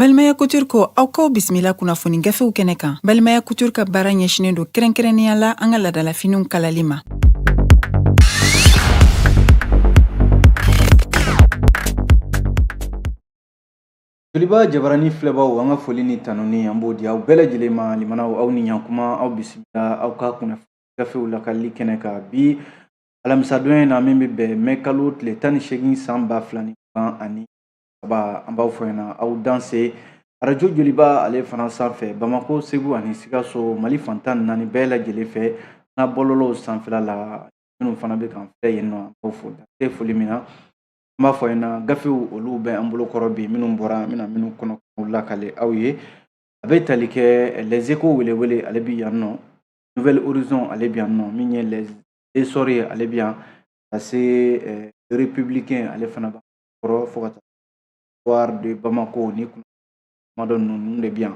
Balimaya Couture ko aw k'aw bisimila kunnafoni gafew kɛnɛ kan. Balimaya Couture ka baara ɲɛsinnen don kɛrɛnkɛrɛnnenya la an ka laadalafiniw kalali ma. Joliba jabarani filɛbaw, an ka foli ni tanuni an b'o di aw bɛɛ lajɛlen ma. Limanaw, aw ni ɲankuma, aw bisimila aw ka kunnafoni gafew lakalili kɛnɛ kan bi alamisadon in na, min bɛ bɛn mɛ kalo tile 18 san 2023. An b'aw fɔ ɲɛna aw danse arajo Joliba ale fana sanfɛ, Bamako, Segu ani Sikaso, Mali fan 14 bɛɛ lajɛlen fɛ, n'a bɔlɔlɔw sanfɛla la, minnu fana bɛ k'an filɛ yen nɔ, an b'aw fo dan tɛ foli min na. An b'a fɔ ɲɛna gafew olu bɛ an bolo kɔrɔ bi, minnu bɔra, an bɛna minnu kɔnɔ lakale aw ye. A bɛ tali kɛ Les Échos welewele, ale bɛ yan nɔ, Nouvel Horizon, ale bɛ yan nɔ, min ye Les Essor ye, ale bɛ yan, ka se Républicain, ale fana b'a kɔrɔ, fo ka taa Soir de Bamako. Ni kuma dɔ ninnu de bɛ yan,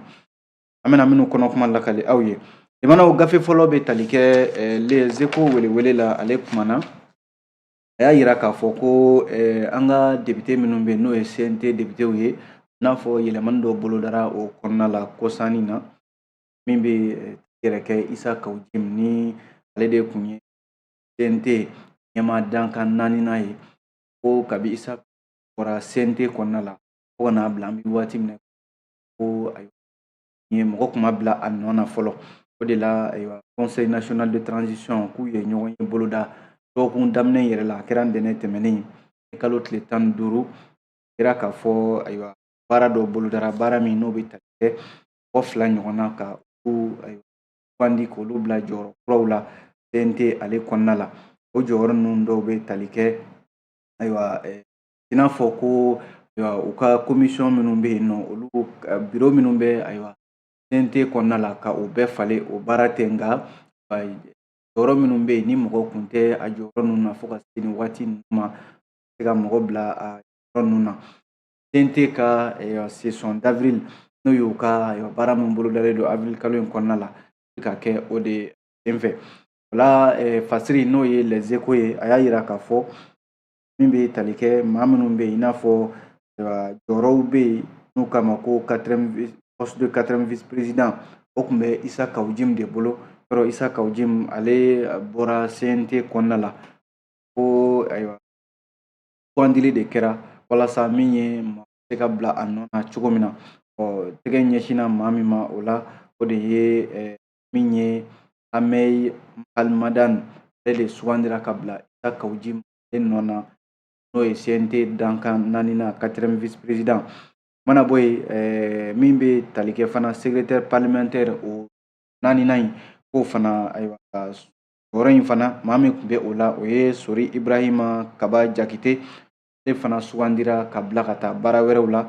an bɛna minnu kɔnɔ kuma lakale aw ye. Limanaw, gafe fɔlɔ bɛ tali kɛ Les Échos welewele la. Ale kumana, a y'a yira k'a fɔ ko an ka député minnu bɛ yen, n'o ye CNT députéw ye, n'a fɔ yɛlɛmani dɔ bolodara o kɔnɔna la kɔsanni na, min bɛ yɛrɛ kɛ Isa Kawu Jim, ni ale de tun ye CNT ɲɛmaa dankan naaninan ye, ko kabi Isa bɔra CNT kɔnɔna la fo ka n'a bila an bɛ waati min na, ko ayiwa ye mɔgɔ tun ma bila a nɔ na fɔlɔ. O de la, ayiwa, Conseil national de transition k'u ye ɲɔgɔn ye boloda dɔgɔkun daminɛ yɛrɛ la, a kɛra ntɛnɛn tɛmɛnen kalo tile 15, kɛra k'a fɔ ayiwa baara dɔ bolodara, baara min n'o bɛ tali kɛ mɔgɔ fila ɲɔgɔn na, ka olu ayiwa sugandi k'olu bila jɔyɔrɔ kuraw la CNT ale kɔnɔna la. O jɔyɔrɔ ninnu dɔw bɛ tali kɛ, ayiwa, i n'a fɔ ko ayiwa u ka commission minnu bɛ yen nɔ, olu bureau minnu bɛ ayiwa CNT kɔnɔna la, ka o bɛɛ falen. O baara tɛ, nka jɔyɔrɔ minnu bɛ yen ni mɔgɔ kun tɛ a jɔyɔrɔ ninnu na fo ka se nin waati ninnu ma, se ka mɔgɔ bila a jɔyɔrɔ ninnu na. CNT ka session d'avril, n'o y'u ka baara min bolodalen don avril kalo in kɔnɔna la, ka kɛ o de senfɛ. O la, fasiri n'o ye Les Échos ye, a y'a yira k'a fɔ min bɛ tali kɛ maa minnu bɛ yen, i n'a fɔ jɔyɔrɔw bɛ yen n'u k'a ma ko quatrième poste de quatrième vice président, o tun bɛ Isa Kawu Jim de bolo. Yɔrɔ Isa Kawu Jim, ale bɔra CNT kɔnɔna la, ko ayiwa sugandili de kɛra walasa min ye maa se ka bila a nɔ na cogo min na. Ɔ tɛgɛ ɲɛsinna maa min ma o la, o de ye min ye Hamey Almadan, ale de sugandira ka bila Isa Kawu Jim ale nɔ na, n'o ye CNT dankan naaninan, quatrième vice président. Mana bɔ yen, min bɛ tali kɛ fana secrétaire parlementaire o naaninan in, k'o fana ayiwa jɔyɔrɔ in fana, maa min tun bɛ o la, o ye Sori Ibrahima Kaba Jakite. Ale fana sugandira ka bila ka taa baara wɛrɛw la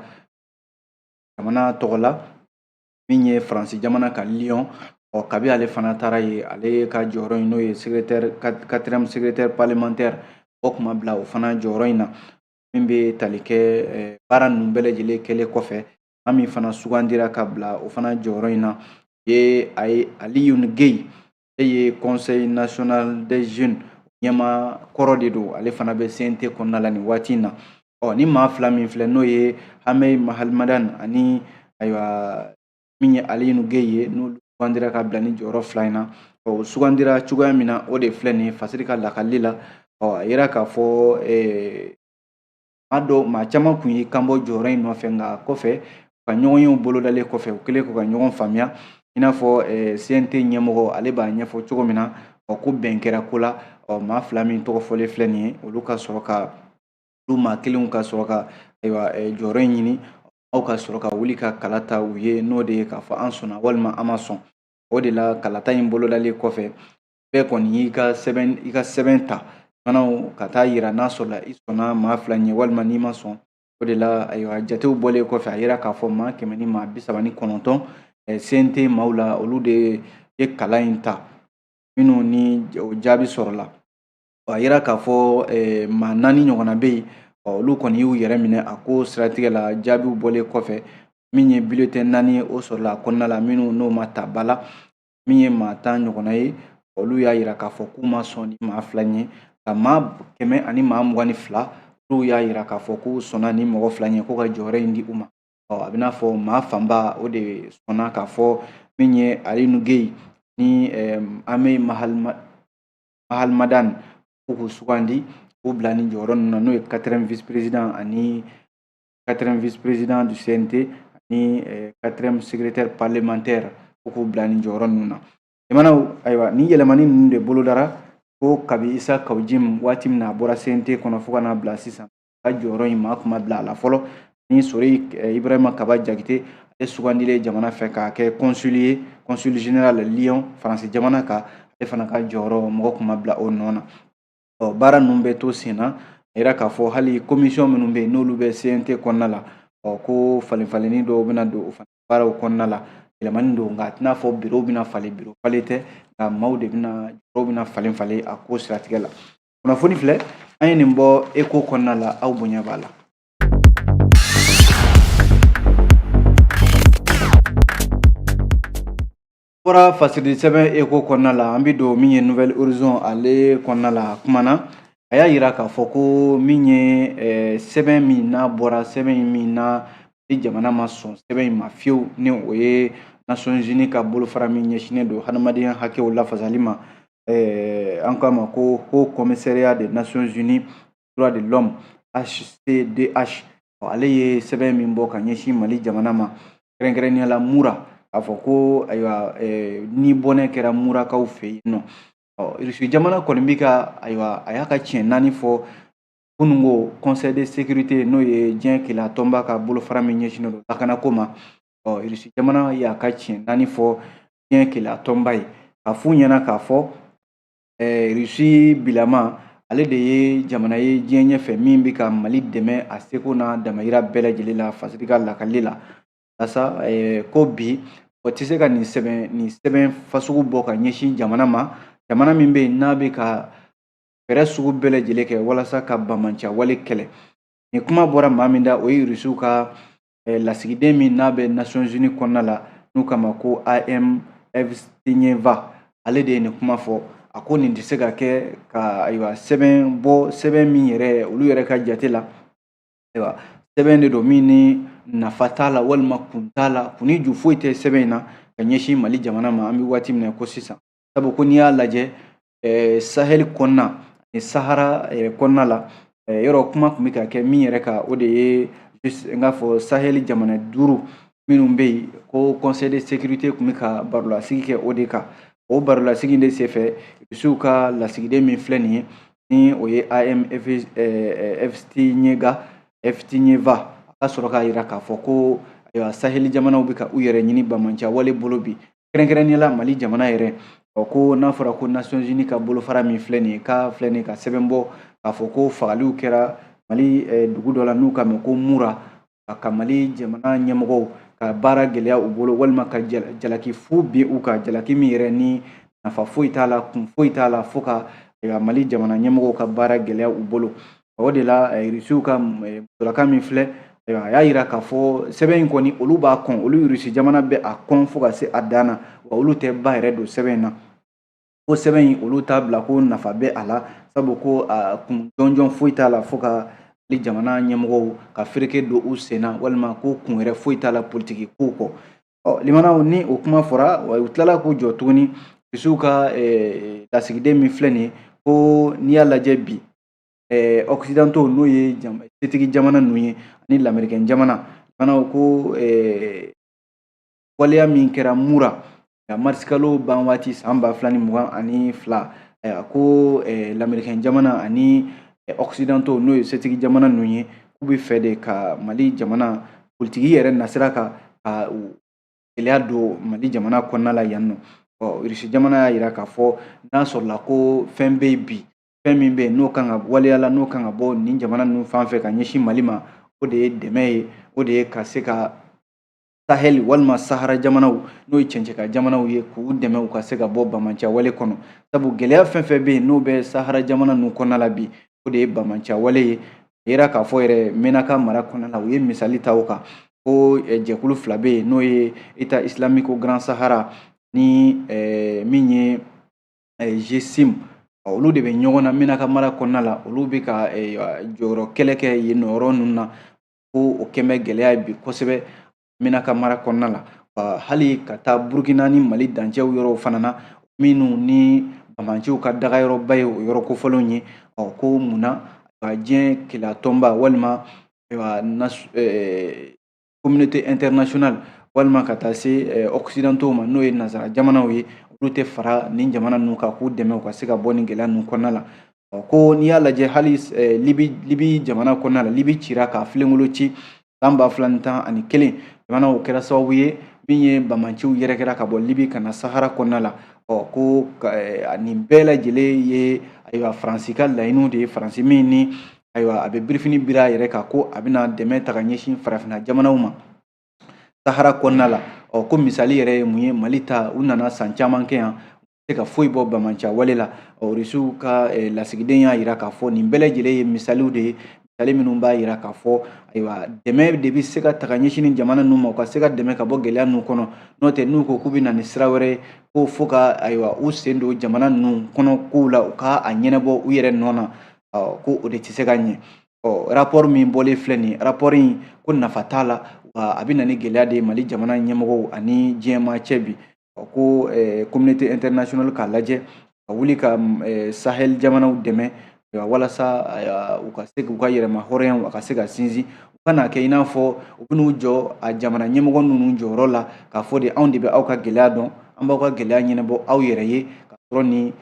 jamana tɔgɔ la, min ye Faransi jamana ka Lyon. Ɔ kabi ale fana taara yen, ale ka jɔyɔrɔ in, n'o ye secrétaire quatrième secrétaire parlementaire, o tun ma bila o fana jɔyɔrɔ in na. Min bɛ tali kɛ baara ninnu bɛɛ lajɛlen kɛlen kɔfɛ, maa min fana sugandira ka bila o fana jɔyɔrɔ in na ye a ye Alioune Gueye. Ale ye Conseil national des jeunes ɲɛmaa kɔrɔ de don, ale fana bɛ CNT kɔnɔna la nin waati in na. Ɔ ni maa fila min filɛ, n'o ye Hamey Mahamdan ani ayiwa min ye Alioune Gueye ye, n'olu sugandira ka bila ni jɔyɔrɔ fila in na. Ɔ o sugandira cogoya min na, o de filɛ nin ye fasiri ka lakalili la. Ɔ a yira k'a fɔ maa dɔw, maa caman tun y'i kanbɔ jɔyɔrɔ in nɔfɛ, nka kɔfɛ ka ɲɔgɔnyew bolodalen kɔfɛ, u kɛlen k'u ka ɲɔgɔn faamuya, i n'a fɔ CNT ɲɛmɔgɔ ale b'a ɲɛfɔ cogo min na, ɔ ko bɛn kɛra ko la. Ɔ maa fila min tɔgɔ fɔlen filɛ nin ye, olu ka sɔrɔ ka olu maa kelenw ka sɔrɔ ka ayiwa jɔyɔrɔ in ɲini, aw ka sɔrɔ ka wuli ka kala ta u ye, n'o de ye k'a fɔ an sɔnna walima an ma sɔn. O de la, kalata in bolodalen kɔfɛ, bɛɛ kɔni y'i ka sɛbɛn, i ka sɛbɛn ta fana ka taa yira n'a sɔrɔla i sɔnna maa fila ɲɛ walima n'i ma sɔn. O de la, ayiwa, jatew bɔlen kɔfɛ, a yira k'a fɔ maa 139 CNT maaw la, olu de ye kala in ta, minnu ni o jaabi sɔrɔla. A yira k'a fɔ maa naani ɲɔgɔnna bɛ yen, olu kɔni y'u yɛrɛ minɛ a ko siratigɛ la. Jaabiw bɔlen kɔfɛ, min ye bulletin naani ye, o sɔrɔla a kɔnɔna la, minnu n'o ma ta ba la. Min ye maa 10 ɲɔgɔnna ye, olu y'a yira k'a fɔ k'u ma sɔn ni maa fila ye, nka maa 122, olu y'a yira k'a fɔ k'u sɔnna ni mɔgɔ fila ye, ko ka jɔyɔrɔ in di u ma. Ɔ, a bɛ n'a fɔ maa fanba o de sɔnna k'a fɔ min ye Alioune Gueye ni Ame Mahamadane ko k'u sugandi k'u bila nin jɔyɔrɔ ninnu na, n'o ye quatrième vice président ani quatrième vice président du CNT ani quatrième secrétaire parlementaire, ko k'u bila nin jɔyɔrɔ ninnu na. Limanaw, ayiwa, nin yɛlɛmani ninnu de bolodara ko kabi Isa Kaw Jim waati min na a bɔra CNT kɔnɔ fo ka n'a bila sisan, a jɔyɔrɔ in maa kuma bila a la fɔlɔ. Ni Sori Ibrahima Kaba Jakite, ale sugandilen jamana fɛ k'a kɛ consul ye, consul général Lyon, Faransi jamana kan, ale fana ka jɔyɔrɔ mɔgɔ kuma bila o nɔ na. Ɔ, baara ninnu bɛ to sen na. A yira k'a fɔ hali commission minnu bɛ yen, n'olu bɛ CNT kɔnɔna la, ɔ, ko falen falenni dɔw bɛna don o fana baaraw kɔnɔna la. Yɛlɛmani don, nka a tɛna fɔ bureau bɛna falen, bureau falen tɛ, nka maaw de bɛna, jɔyɔrɔw bɛna falen falen a ko siratigɛ la. Kunnafoni filɛ, an ye nin bɔ Eco kɔnɔna la, aw bonya b'a la. Bɔra fasiri sɛbɛn Eco kɔnɔna la, an bɛ don min ye Nouvel Horizon ale kɔnɔna la. A kumana, a y'a yira k'a fɔ ko min ye sɛbɛn min n'a bɔra, sɛbɛn min na ni jamana ma sɔn sɛbɛn in ma fiyewu, ni o ye Nations Unies ka bolofara min ɲɛsinnen don hadamadenya hakɛw lafasali ma, an k'a ma ko Haut Commissariat des Nations Unies droits de l'homme, HCDH, ale ye sɛbɛn min bɔ ka ɲɛsin Mali jamana ma, kɛrɛnkɛrɛnnenya la Mura, k'a fɔ ko ayiwa, ni bɔnɛ kɛra Murakaw fɛ yen nɔ. Ɔ, Irisi jamana kɔni bɛ ka, ayiwa, a y'a ka tiɲɛ naani fɔ kununko Conseil de sécurité, n'o ye diɲɛ kelenya tɔnba ka bolofara min ɲɛsinnen don lakanako ma. Ɔ, Irisi jamana y'a ka tiɲɛ naani fɔ diɲɛ kelenya tɔnba ye, k'a f'u ɲɛna k'a fɔ Irisi bilama ale de ye jamana ye diɲɛ ɲɛfɛ min bɛ ka Mali dɛmɛ a seko n'a damayira bɛɛ lajɛlen la. Fasiri ka lakali la walasa ko bi o tɛ se ka nin sɛbɛn fasugu bɔ ka ɲɛsin jamana ma, jamana min bɛ yen n'a bɛ ka fɛɛrɛ sugu bɛɛ lajɛlen kɛ walasa ka banbaanciya wale kɛlɛ. Nin kuma bɔra maa min da, o ye Irisiw ka lasigiden min n'a bɛ Nations Unies kɔnɔna la, n'u k'a ma ko AM Evstigneeva, ale de ye nin kuma fɔ. A ko nin tɛ se ka kɛ ka, ayiwa, sɛbɛn bɔ, sɛbɛn min yɛrɛ olu yɛrɛ ka jate la, ayiwa, sɛbɛn de don min ni nafa t'a la walima kun t'a la, kun ni ju foyi tɛ sɛbɛn in na ka ɲɛsin Mali jamana ma an bɛ waati min na ko sisan. Sabu ko n'i y'a lajɛ Sahel kɔnɔna ni Sahara kɔnɔna la, yɔrɔ kuma tun bɛ ka kɛ min yɛrɛ kan, o de ye n k'a fɔ Sahel jamana duuru minnu bɛ yen, ko Conseil de sécurité tun bɛ ka barolasigi kɛ o de kan. O barolasigi de senfɛ, Rusiw ka lasigiden min filɛ nin ye, ni o ye AM Evstigneeva, a ka sɔrɔ k'a jira k'a fɔ ko ayiwa, Sahel jamanaw bɛ ka u yɛrɛ ɲini banbaanciya wale bolo bi, kɛrɛnkɛrɛnnenya la Mali jamana yɛrɛ. Ɔ, ko n'a fɔra ko Nations Unies ka bolofara min filɛ nin ye, k'a filɛ nin ye ka sɛbɛn bɔ k'a fɔ ko fagaliw kɛra Mali dugu dɔ la n'u k'a ma ko Mura, ka Mali jamana ɲɛmɔgɔw ka baara gɛlɛya u bolo, walima ka jalaki fu bin u kan, jalaki min yɛrɛ ni nafa foyi t'a la, kun foyi t'a la, fo ka Mali jamana ɲɛmɔgɔw ka baara gɛlɛya u bolo. O de la Irisiw ka musolaka min filɛ, ayiwa, a y'a yira k'a fɔ sɛbɛn in kɔni, olu b'a kɔn, olu Irisi jamana bɛ a kɔn fo ka se a dan na, wa olu tɛ ba yɛrɛ don sɛbɛn in na. Ko sɛbɛn in, olu t'a bila ko nafa bɛ a la, sabu ko a kun jɔnjɔn foyi t'a la fo ka Mali jamana ɲɛmɔgɔw ka fereke don u sen na, walima ko kun wɛrɛ foyi t'a la politiki kow kɔ. Ɔ, limanaw, ni o kuma fɔra, u tilala k'u jɔ tuguni. Irisiw ka lasigiden min filɛ nin ye, ko n'i y'a lajɛ bi, occidentaux, n'o ye setigi jamana ninnu ye, ani lamɛrikɛn jamana limanaw, ko waleya min kɛra Mura marisikalo ban waati san 2022, ayiwa, ko lamɛrikɛn jamana ani occidentaux, n'o ye setigi jamana ninnu ye, k'u bɛ fɛ de ka Mali jamana politiki yɛrɛ nasira kan ka gɛlɛya don Mali jamana kɔnɔna la yan nɔ. Ɔ, Irisi jamana y'a yira k'a fɔ n'a sɔrɔla ko fɛn bɛ yen bi, fɛn min bɛ yen n'o kan ka waleya la, n'o kan ka bɔ nin jamana ninnu fan fɛ ka ɲɛsin Mali ma, o de ye dɛmɛ ye, o de ye ka se ka Sahel walima Sahara jamanaw, n'o ye cɛncɛnka jamanaw ye, k'u dɛmɛ u ka se ka bɔ banbaanciya wale kɔnɔ. Sabu gɛlɛya fɛn fɛn bɛ yen n'o bɛ Sahara jamana ninnu kɔnɔna la bi, o de ye banbaanciya wale ye. A yira k'a fɔ yɛrɛ Menaka mara kɔnɔna la, u ye misali ta o kan, ko jɛkulu fila bɛ yen, n'o ye État islamique au Grand Sahara ni min ye GSIM, olu de bɛ ɲɔgɔn na Menaka mara kɔnɔna la. Olu bɛ ka jɔyɔrɔ kɛlɛ kɛ yen nɔ yɔrɔ ninnu na. Ko o kɛn bɛ gɛlɛya ye bi kosɛbɛ Menaka mara kɔnɔna la. Hali ka taa Burukina ni Mali dancɛw yɔrɔw fana na, minnu ni banbaanciw ka dagayɔrɔba ye o yɔrɔ kofɔlenw ye. Ɔ, ko mun na diɲɛ keleya tɔnba walima communauté internationale walima ka taa se occidentaux ma, n'o ye nansara jamanaw ye, olu tɛ fara nin jamana ninnu kan k'u dɛmɛ u ka se ka bɔ nin gɛlɛya ninnu kɔnɔna la? Ɔ, ko n'i y'a lajɛ, hali Libi jamana kɔnɔna la, Libi cira k'a filenkolo ci san 2011. Jamana o kɛra sababu ye min ye banbaanciw yɛrɛkɛra ka bɔ Libi ka na Sahara kɔnɔna la. Ɔ, ko nin bɛɛ lajɛlen ye, ayiwa, Faransi ka laɲiniw de ye. Faransi min ni, ayiwa, a bɛ birifini biri a yɛrɛ kan ko a bɛna dɛmɛ ta ka ɲɛsin farafinna jamanaw ma Sahara kɔnɔna la. Ɔ, ko misali yɛrɛ ye mun ye? Mali ta, u nana san caman kɛ yan, se ka foyi bɔ banbaanciya wale la. Ɔ, Rusiw ka lasigiden y'a yira k'a fɔ nin bɛɛ lajɛlen ye misaliw de ye, misali minnu b'a yira k'a fɔ, ayiwa, dɛmɛ de bɛ se ka ta ka ɲɛsin nin jamana ninnu ma, u ka se ka dɛmɛ ka bɔ gɛlɛya ninnu kɔnɔ. N'o tɛ, n'u ko k'u bɛ na ni sira wɛrɛ ye, ko fo ka, ayiwa, u sen don jamana ninnu kɔnɔ kow la, u ka a ɲɛnabɔ u yɛrɛ nɔ na, ko o de tɛ se ka ɲɛ. Ɔ, rapport min bɔlen filɛ nin ye, rapport in ko nafa t'a la, wa a bɛ na ni gɛlɛya de ye Mali jamana ɲɛmɔgɔw ani diɲɛmaa cɛ bi. Ko communauté internationale k'a lajɛ ka wuli ka Sahel jamanaw dɛmɛ walasa u ka se k'u ka yɛrɛma hɔrɔnya a ka se ka sinsin, u kana kɛ i n'a fɔ u bɛn'u jɔ a jamana ɲɛmɔgɔ ninnu jɔyɔrɔ la k'a fɔ de anw de bɛ aw ka gɛlɛya dɔn, an b'aw ka gɛlɛya ɲɛnabɔ aw yɛrɛ ye, ka sɔrɔ ni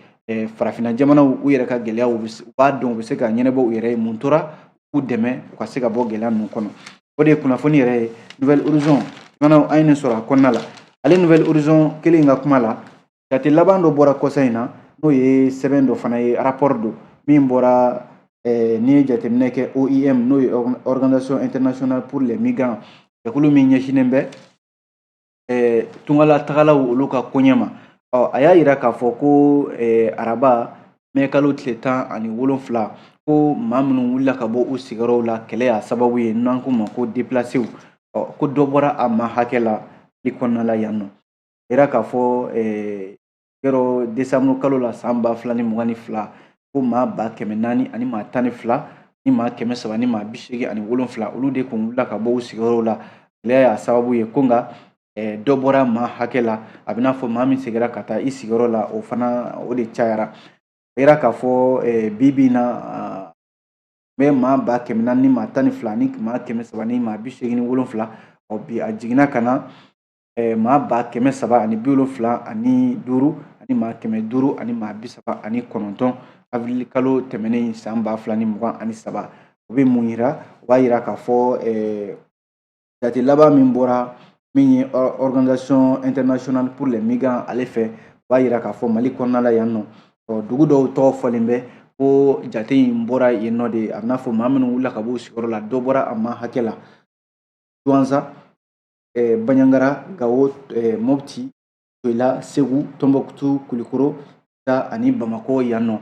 farafinna jamanaw u yɛrɛ ka gɛlɛya u b'a dɔn, u bɛ se ka ɲɛnabɔ u yɛrɛ ye. Mun tora k'u dɛmɛ u ka se ka bɔ gɛlɛya ninnu kɔnɔ? O de ye kunnafoni yɛrɛ ye. Nouvel Horizon jamanaw, an ye nin sɔrɔ a kɔnɔna la. Ale Nouvel Horizon kelen ka kuma la, jate laban dɔ bɔra kɔsa in na, n'o ye sɛbɛn dɔ fana ye, rapport don min bɔra. N'i ye jateminɛ kɛ, OIM, n'o ye Organisation internationale pour les migrants, jɛkulu min ɲɛsinnen bɛ tungalatagalaw olu ka koɲɛ ma, ɔ, a y'a yira k'a fɔ ko araba mɛ kalo tile 17, ko maa minnu wulila ka bɔ u sigiyɔrɔw la kɛlɛ y'a sababu ye, n'an k'u ma ko déplacés, ɔ, ko dɔ bɔra a ma hakɛ la Mali kɔnɔna la yan nɔ. Yira k'a fɔ yɔrɔ décembre kalo la san 2022, ko maa 400 000 ani maa 12 ni maa 300 ni maa 87, olu de kun wulila ka bɔ u sigiyɔrɔw la gɛlɛya y'a sababu ye. Ko nka dɔ bɔra maa hakɛ la, a bɛ n'a fɔ maa min seginna ka taa i sigiyɔrɔ la, o fana o de cayara. A yira k'a fɔ bi bi in na bɛ maa 400 000 ni maa 12 ni maa 300 ni maa 87. Ɔ, bi a jiginna ka na maa 375 000 ani maa 500 ani maa 39 avril kalo tɛmɛnen san 2023. O bɛ mun yira? O b'a yira k'a fɔ jate laban min bɔra, min ye Organisation internationale pour les migrants ale fɛ, o b'a yira k'a fɔ Mali kɔnɔna la yan nɔ, dugu dɔw tɔgɔ fɔlen bɛ, ko jate in bɔra yen nɔ de. A bɛ n'a fɔ maa minnu wulila ka bɔ u sigiyɔrɔ la, dɔ bɔra a ma hakɛ la: Douentza, Bandiagara, Gao, Mopti, Joyila, Segu, Tombouctou, Kulikoro ani Bamako yan nɔ,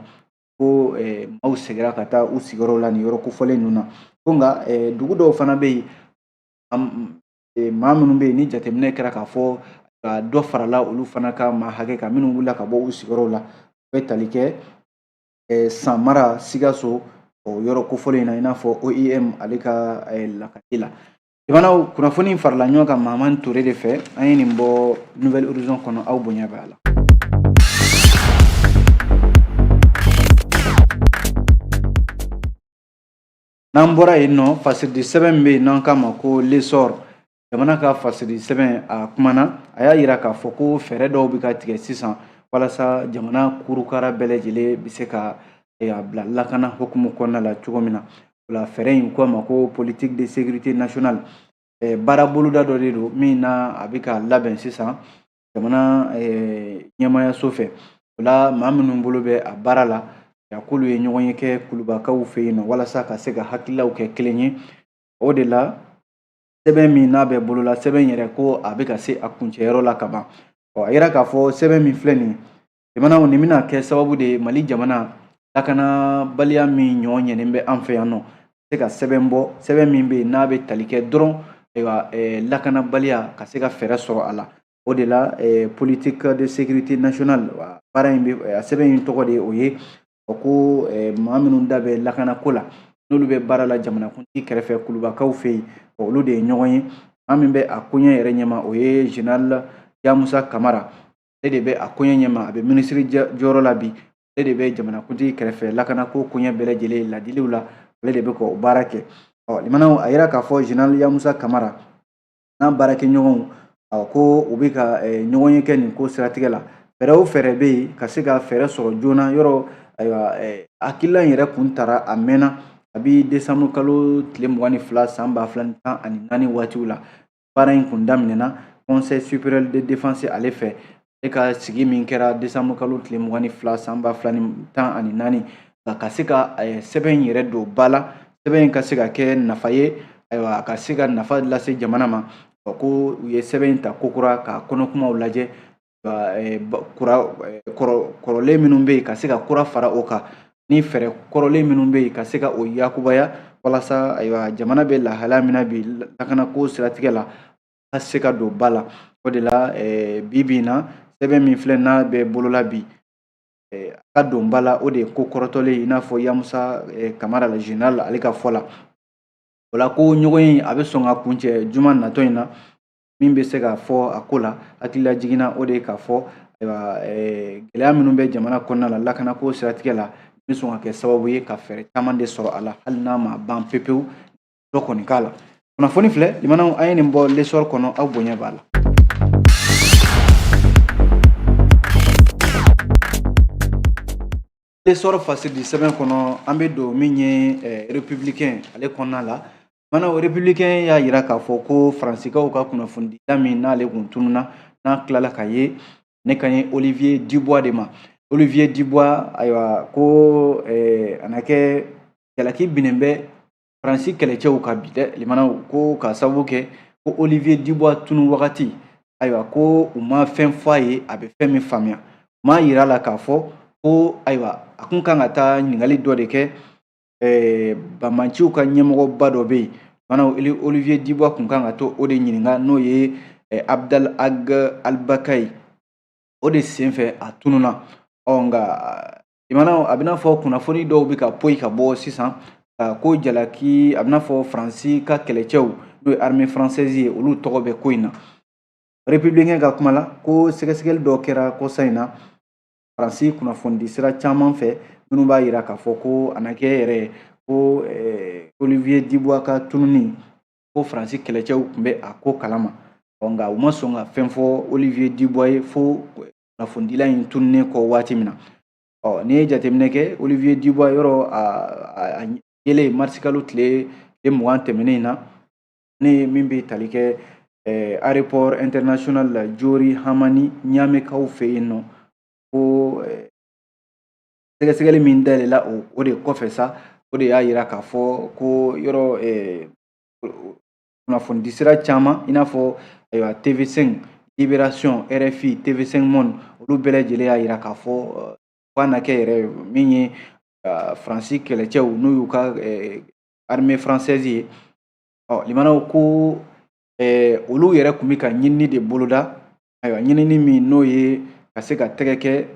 ko maaw seginna ka taa u sigiyɔrɔw la nin yɔrɔ kofɔlen ninnu na. Ko nka dugu dɔw fana bɛ yen, maa minnu bɛ yen ni jateminɛ kɛra k'a fɔ ka dɔ farala olu fana ka maa hakɛ kan minnu wulila ka bɔ u sigiyɔrɔw la, o bɛ tali kɛ Samara, Sikaso, o yɔrɔ kofɔlen in na, i n'a fɔ OIM ale ka lakali la. Jamanaw kunnafoni farala ɲɔgɔn kan Mahamani Ture de fɛ. An ye nin bɔ Nouvel Horizon kɔnɔ, aw bonya bɛ a la. N'an bɔra yen nɔ, fasiridi sɛbɛn min bɛ yen n'an k'a ma ko L'Essor, jamana ka fasiridi sɛbɛn, a kumana, a y'a yira k'a fɔ ko fɛɛrɛ dɔw bɛ ka tigɛ sisan walasa jamana kurukara bɛɛ lajɛlen bɛ se ka a bila lakana hukumu kɔnɔna la cogo min na. O la, fɛɛrɛ in ko a ma ko politique de sécurité nationale. Baara boloda dɔ de don min na a bɛ ka labɛn sisan jamana ɲɛmaayaso fɛ. O la, maa minnu bolo bɛ a baara la, a k'olu ye ɲɔgɔn ye kɛ Kulubakaw fɛ yen nɔ walasa ka se ka hakililaw kɛ kelen ye. O de la, sɛbɛn min n'a bɛ bolola, sɛbɛn yɛrɛ ko a bɛ ka se a kuncɛyɔrɔ la ka ban. Ɔ, a yira k'a fɔ sɛbɛn min filɛ nin ye, jamanaw, nin bɛna kɛ sababu de ye Mali jamana lakanabaliya min ɲɔ ɲɛnen bɛ an fɛ yan nɔ, se ka sɛbɛn bɔ, sɛbɛn min bɛ yen n'a bɛ tali kɛ dɔrɔn, ayiwa, lakanabaliya ka se ka fɛɛrɛ sɔrɔ a la. O de la, politique de sécurité nationale, baara in bɛ, a sɛbɛn in tɔgɔ de ye o ye. O ko maa minnu da bɛ lakanako la, n'olu bɛ baara la jamanakuntigi kɛrɛfɛ kulubakaw fɛ yen, olu de ye ɲɔgɔn ye. Maa min bɛ a koɲɛ yɛrɛ ɲɛma, o ye général Yamusa Kamara. Ale de bɛ a koɲɛ ɲɛma, a bɛ minisiri jɔyɔrɔ la bi. Ale de bɛ jamanakuntigi kɛrɛfɛ lakanako koɲɛ bɛɛ lajɛlen ladiliw la, ale de bɛ k'o baara kɛ. Ɔ limanaw, a yira k'a fɔ général Yamusa Kamara n'a baarakɛɲɔgɔnw, ko u bɛ ka ɲɔgɔn ye kɛ nin ko siratigɛ la. Fɛɛrɛ o fɛɛrɛ bɛ yen ka se ka fɛɛrɛ sɔrɔ joona yɔrɔ. Ayiwa, hakilila in yɛrɛ kun tara a mɛnna, kabi desanburu kalo tile 22 san 2014 waatiw la. Baara in kun daminɛna Conseil supérieur de défense ale fɛ. Ale ka sigi min kɛra desanburu kalo tile 22 san 2014, nka ka se ka sɛbɛn in yɛrɛ don ba la, sɛbɛn in ka se ka kɛ nafa ye, ayiwa, ka se ka nafa lase jamana ma, ko u ye sɛbɛn in ta kokura k'a kɔnɔkumaw lajɛ, kɔrɔlen minnu bɛ yen ka se ka kura fara o kan, ni fɛɛrɛ kɔrɔlen minnu bɛ yen ka se ka o yakubaya, walasa ayiwa, jamana bɛ lahalaya min na bi lakanako siratigɛ la, ka se ka don ba la. O de la bi bi in na, sɛbɛn min filɛ n'a bɛ bolo la bi, a ka don ba la, o de ye ko kɔrɔtɔlen ye, i n'a fɔ Yamusa Kamara la général ale ka fɔ la. O la ko ɲɔgɔn ye a bɛ sɔn ka kuncɛ juma natɔ in na. Min bɛ se ka fɔ a ko la hakilila na, o de ye k'a fɔ ayiwa, gɛlɛya minnu bɛ jamana kɔnɔna la lakanako siratigɛ la, bɛ sɔn ka kɛ sababu ye ka fɛɛrɛ caman de sɔrɔ a la, hali n'a ma ban pepewu, dɔ kɔni k'a la. Kunnafoni filɛ limanaw, an ye nin bɔ L'Essor kɔnɔ, aw bonya b'a la. L'Essor fasiridi sɛbɛn kɔnɔ, an bɛ don min ye Républicain ale kɔnɔna la. Mana Républicain y'a yira k'a fɔ ko Faransikaw ka kunnafonidila min n'ale kun tununna, n'a tilala ka ye, ne kan ye Olivier Dubois de ma. Olivier Dubois, ayiwa, ko a na kɛ jalaki binnen bɛ Faransi kɛlɛcɛw kan bi dɛ limanaw, ko ka sababu kɛ ko Olivier Dubois tunu wagati, ayiwa, ko u ma fɛn fɔ a ye a bɛ fɛn min faamuya. U m'a yira a la k'a fɔ ko ayiwa, a kun kan ka taa ɲininkali dɔ de kɛ banbaanciw ka ɲɛmɔgɔba dɔ bɛ yen. Mana Olivier Dubois kun kan ka to o de ɲininka, n'o ye Abdel Ag Albakayi. O de senfɛ a tununna. Ɔ nka limanaw, a bɛna fɔ kunnafoni dɔw bɛ ka poyi ka bɔ sisan ko jalaki, a bɛna fɔ Faransi ka kɛlɛcɛw, n'o ye armée française ye, olu tɔgɔ bɛ ko in na. Républicain ka kuma la, ko sɛgɛsɛgɛli dɔ kɛra kɔsa in na Faransi kunnafonidi sira caman fɛ, minnu b'a yira k'a fɔ ko a na kɛ yɛrɛ ko Olivier Dubois ka tununi, ko Faransi kɛlɛcɛw tun bɛ a ko kalama. Nka u ma sɔn ka fɛn fɔ Olivier Dubois ye fo kunnafonidila in tununnen kɔ waati min na. Ɔ n'i ye jateminɛ kɛ, Olivier Dubois yɔrɔ a yelen marisikalo tile 20 tɛmɛnen in na, ne min bɛ tali kɛ aéroport international la Diori Hamani Ɲamekaw fɛ yen nɔ, ko sɛgɛsɛgɛli min dayɛlɛla o de kɔfɛ sa, o de y'a yira k'a fɔ ko yɔrɔ kunnafonidisira caman, i n'a fɔ ayiwa TV5, Libération, RFI, TV5 Monde, olu bɛɛ lajɛlen y'a yira k'a fɔ k'a na kɛ yɛrɛ min ye Faransi kɛlɛcɛw, n'u y'u ka armée française ye. Ɔ limanaw, ko olu yɛrɛ tun bɛ ka ɲinini de boloda, ayiwa, ɲinini min n'o ye ka se ka tɛgɛ kɛ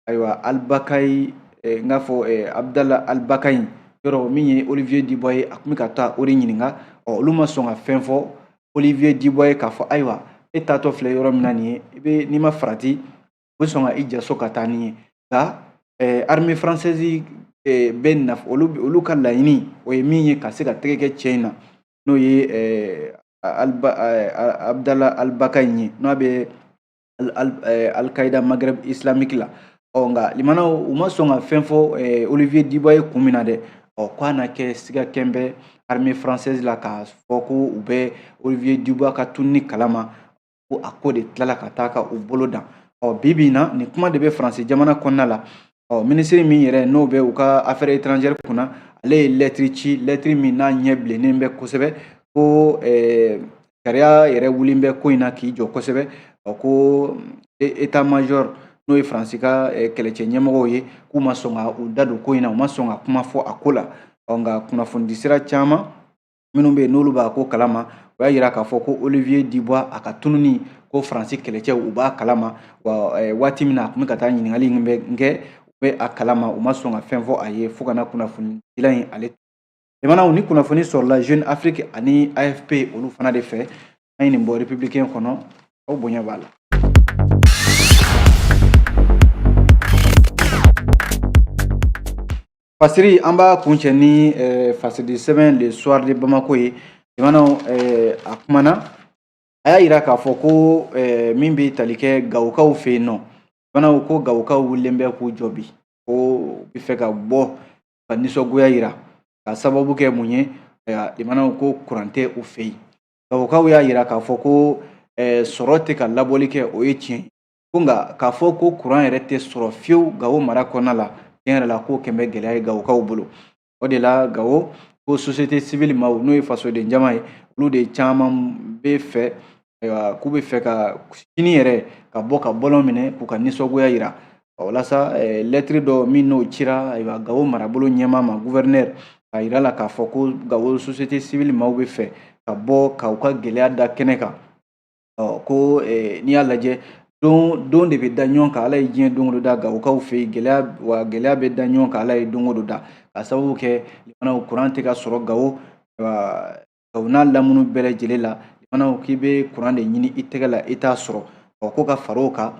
ayiwa Albakayi, n k'a fɔ Abdala Albakayi yɔrɔ min ye Olivier Dubois ye, a tun bɛ ka taa o de ɲininka. Ɔ olu ma sɔn ka fɛn fɔ Olivier Dubois ye k'a fɔ ayiwa, e taatɔ filɛ yɔrɔ min na nin ye, i bɛ n'i ma farati, u bɛ sɔn ka i jaso ka taa n'i ye. Nka armée française bɛ nafa, olu ka laɲini o ye min ye, ka se ka tɛgɛ kɛ cɛ in na, n'o ye Abdala Albakayi ye, n'a bɛ Al-Qaïda Maghreb islamique la. Ɔ nka limanaw, u ma sɔn ka fɛn fɔ Olivier Dubois ye kun min na dɛ. Ɔ k'a na kɛ siga kɛn bɛ armée française la k'a fɔ ko u bɛ Olivier Dubois ka tununi kalama, ko a ko de tilala ka taa ka u bolo dan. Ɔ bi bi in na, nin kuma de bɛ Faransi jamana kɔnɔna la. Ɔ minisiri min yɛrɛ n'o bɛ u ka affaires étrangères kunna, ale ye lɛtiri ci, lɛtiri min n'a ɲɛ bilennen bɛ kosɛbɛ, ko sariya yɛrɛ wulilen bɛ ko in na k'i jɔ kosɛbɛ. Ɔ ko état major, n'o ye Faransi ka kɛlɛcɛ ɲɛmɔgɔw ye, k'u ma sɔn ka u da don ko in na, u ma sɔn ka kuma fɔ a ko la. Ɔ nka kunnafonidisira caman minnu bɛ yen n'olu b'a ko kalama, o y'a yira k'a fɔ ko Olivier Dubois a ka tununi, ko Faransi kɛlɛcɛw u b'a kalama wa. Waati min na a tun bɛ ka taa ɲininkali in bɛ kɛ, u bɛ a kalama, u ma sɔn ka fɛn fɔ a ye fo ka na kunnafonidila in ale. Limanaw, ni kunnafoni sɔrɔla Jeune Afrique ani AFP olu fana de fɛ. An ye nin bɔ Républicain kɔnɔ, aw bonya b'a la. Fasiri, an b'a kuncɛ ni fasiri sɛbɛn Le Soir de Bamako ye. Limanaw, a kumana, a y'a yira k'a fɔ ko min bɛ tali kɛ Gawokaw fɛ yen nɔ, limanaw, ko Gawokaw wulilen bɛ k'u jɔ bi, ko u bɛ fɛ ka bɔ ka nisɔngoya yira ka sababu kɛ mun ye? Limanaw, ko kuran tɛ u fɛ yen. Gawokaw y'a yira k'a fɔ ko sɔrɔ tɛ ka labɔli kɛ, o ye tiɲɛ ye, ko nka k'a fɔ ko kuran yɛrɛ tɛ sɔrɔ fiyewu Gawo mara kɔnɔna la, tiɲɛ yɛrɛ la, k'o kɛn bɛ gɛlɛya ye Gawokaw bolo. O de la Gawo ko société civile maaw, n'o ye fasoden jama ye, olu de caman bɛ fɛ, ayiwa, k'u bɛ fɛ ka sini yɛrɛ ka bɔ ka bɔlɔn minɛ k'u ka nisɔngoya yira. Walasa lɛtiri dɔ min n'o cira, ayiwa, Gawo marabolo ɲɛmaa ma, gouverneur, k'a yira la k'a fɔ ko Gawo société civile maaw bɛ fɛ ka bɔ k'u ka gɛlɛya da kɛnɛ kan. Ɔ ko n'i y'a lajɛ, don don de bɛ da ɲɔgɔn kan, Ala ye diɲɛ don o don da Gawokaw fɛ yen, gɛlɛya wa gɛlɛya bɛ da ɲɔgɔn kan, Ala ye don o don da, ka sababu kɛ, limanaw, kuran tɛ ka sɔrɔ Gawo, Gawo n'a lamunu bɛɛ lajɛlen la. Limanaw, k'i bɛ kuran de ɲini i tɛgɛ la, i t'a sɔrɔ. Ɔ ko ka fara o kan,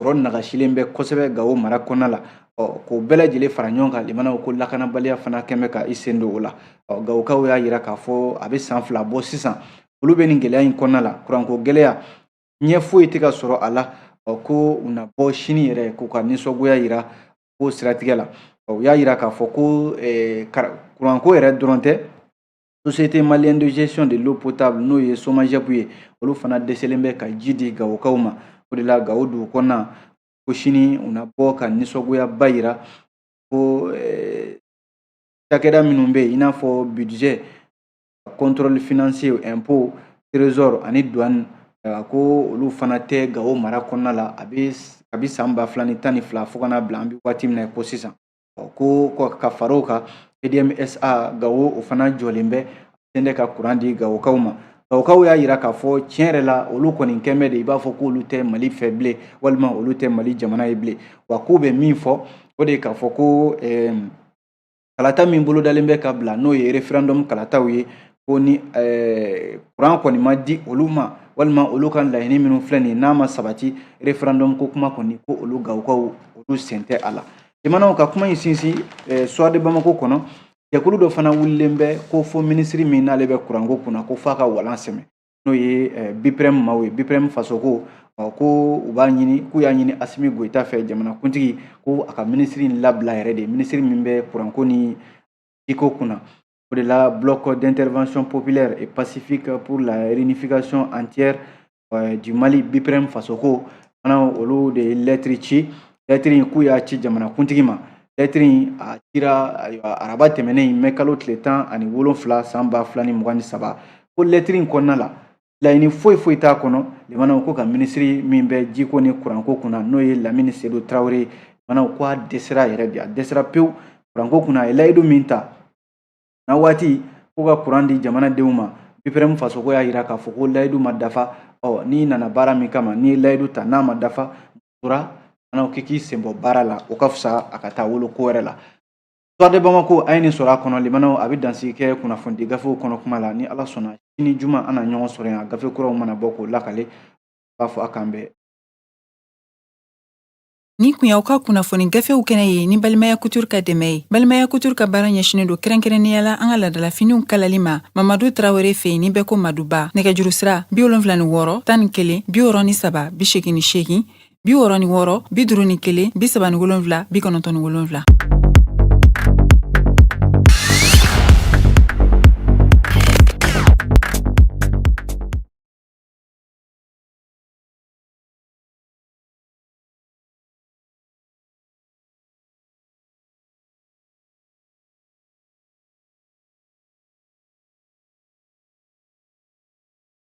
sɔrɔ nagasilen bɛ kosɛbɛ Gawo mara kɔnɔna la. Ɔ k'o bɛɛ lajɛlen fara ɲɔgɔn kan, limanaw, ko lakanabaliya fana kɛn bɛ ka i sen don o la. Ɔ Gawokaw y'a yira k'a fɔ a bɛ san 2 bɔ sisan, olu bɛ nin gɛlɛya in kɔnɔna la, kuranko gɛlɛya, ɲɛ foyi tɛ ka sɔrɔ a la. Ɔ ko u na bɔ sini yɛrɛ k'u ka nisɔngoya yira ko siratigɛ la. Ɔ u y'a yira k'a fɔ ko kuranko yɛrɛ dɔrɔn tɛ, Société malienne de gestion de l'eau potable, n'o ye SOMAGEP ye, olu fana dɛsɛlen bɛ ka ji di Gawokaw ma. O de la Gawo dugu kɔnɔna, ko sini u na bɔ ka nisɔngoyaba yira, ko cakɛda minnu bɛ yen, i n'a fɔ budget, contrôle financier, impôt, trésor ani douane, ko olu fana tɛ Gawo mara kɔnɔna la a bɛ kabi san 2012 fo ka n'a bila an bɛ waati min na ko sisan. Ko ka fara o kan, EDM-SA Gawo, o fana jɔlen bɛ sen tɛ ka kuran di Gawokaw ma. Gawokaw y'a yira k'a fɔ tiɲɛ yɛrɛ la, olu kɔni kɛn bɛ de i b'a fɔ k'olu tɛ Mali fɛ bilen, walima olu tɛ Mali jamana ye bilen. Wa k'u bɛ min fɔ, o de ye k'a fɔ ko kalata min bolodalen bɛ ka bila, n'o ye référendum kalataw ye, ko ni kuran kɔni ma di olu ma, walima olu ka laɲini minnu filɛ nin ye, n'a ma sabati, référendum ko kuma kɔni, ko olu Gawokaw, olu sen tɛ a la. Limanaw, ka kuma in sinsin Soir de Bamako kɔnɔ, jɛkulu dɔ fana wulilen bɛ ko fo minisiri min n'ale bɛ kuranko kunna, ko f'a ka walan sɛmɛ, n'o ye BIPREM maaw ye, BIPREM fasoko. Ko u b'a ɲini, k'u y'a ɲini Asimi Goyita fɛ, jamanakuntigi, ko a ka minisiri in labila yɛrɛ de, minisiri min bɛ kuranko ni jiko kunna. O de la Bloc d'intervention populaire et pacifique pour la réunification entière du Mali, BIPREM fasoko fana, olu de ye lɛtiri ci. Lɛtiri in, k'u y'a ci jamanakuntigi ma. Lɛtiri in, a cira, ayiwa, araba tɛmɛnen, mɛ kalo tile 17 san 2023. Ko lɛtiri in kɔnɔna la, laɲini foyi foyi t'a kɔnɔ, limanaw, ko ka minisiri min bɛ jiko ni kuranko kunna, n'o ye Lamini Sedu Tarawele, limanaw, ko a dɛsɛra yɛrɛ de, a dɛsɛra pewu kuranko kunna. A ye layidu min ta na waati ko ka kuran di jamanadenw ma, BIPREM fasoko y'a yira k'a fɔ ko layidu ma dafa. Ɔ n'i nana baara min kama, n'i ye layidu ta, n'a ma dafa, tora limanaw, k'i k'i sen bɔ baara la, o ka fisa a ka taa wolo ko wɛrɛ la. Soir de Bamako, a ye nin sɔrɔ a kɔnɔ. Limanaw, a bɛ dansigi kɛ kunnafonidi gafew kɔnɔ kuma la. Ni Ala sɔnna, sini juma, an na ɲɔgɔn sɔrɔ yan, gafe kuraw mana bɔ k'o lakale. B'a fɔ a k'an bɛn. Nin kun y'aw ka kunnafoni gafew kɛnɛ ye ni Balimaya Couture ka dɛmɛ ye. Balimaya Couture ka baara ɲɛsinen don kɛrɛnkɛrɛnnenya la an ka ladalafiniw kalali ma Mamadu Tarawele fɛ yen, ni bɛɛ ko Maduba. Nɛgɛjuru sira 76 11 63 88, 66 51 37 97.